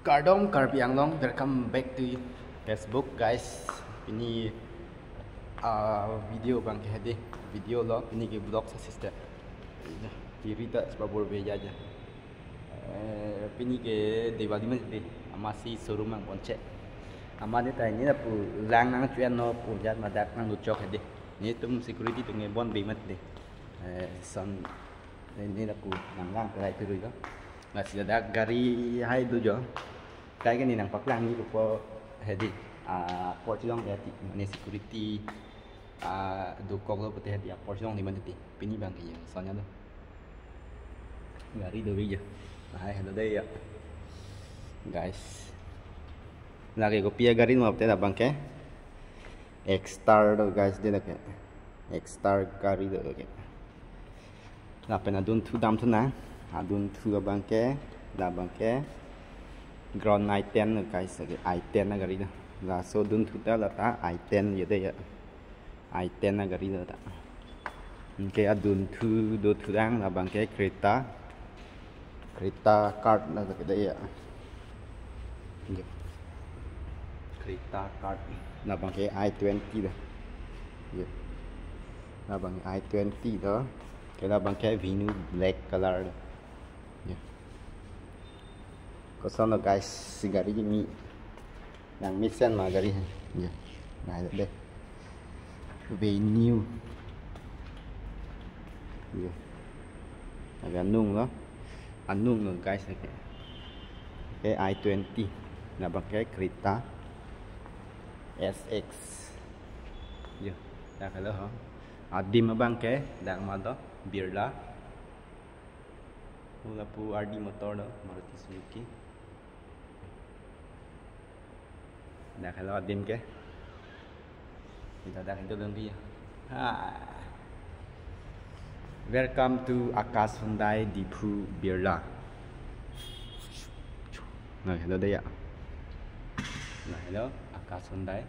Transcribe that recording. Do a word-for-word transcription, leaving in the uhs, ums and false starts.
Kardom Karbi Anglong, welcome back to Facebook, guys. Pini, ah, video abangke hedi, video lo, pini ke vlog sa sister. Piri ta spa bor beja ja. Eh, pini ke Diwali mati, amatsi showroom nangponche. Amat ne ta ne lapu lang nangchono pu jat madak nangluchok hedi. Netum security atum ke bon be mati. Eh, son ne, ne lapu nanglang kerai pirui lo. Lasi ladak gari hai do jo. Kai ke ne nangpaklang ne pupo hedi. Ah, apor chelong ya ti, mane security, ah, dokok lo pute hedi, apor chelong ne mati. Pini abangke ya, soalnya lo. Gari do beja. Lahai helo dei ya. Guys. Lake kopi agari ma pute abangke. Exter do guys, de lake. Exter gari do lake. Lapen adunthu damthu nang. Adunthu abangke, la abangke Grand i ten guys, lake i ten agari do. Laso adunthu ta la ta i ten ye dei ya. I ten agari do ta. Anke adunthu dothu dang, la abangke Creta. Creta card la ta ke dei ya. Ye. Creta card. La abangke i twenty do. Ye. La abang i twenty do. Ke la abangke Venue black color do. Ye. Koson lo guys, si gari kimi nangmesen ma gari. Ye. Lahai dei. Venue. Ye. Lake anung lo. Anung lo guys lake. Ke i twenty. La abangke Creta S X. Ye. Dak helo ho. Adim abangke dak ma do, Birla. Lapu R D Motor do, Maruti Suzuki. Dak helo adim ke. Kita dak itu dong dia. Ha. Welcome to Akash Hyundai Diphu Birla. Lahai helo dei ya. Lahai helo Akash Hyundai.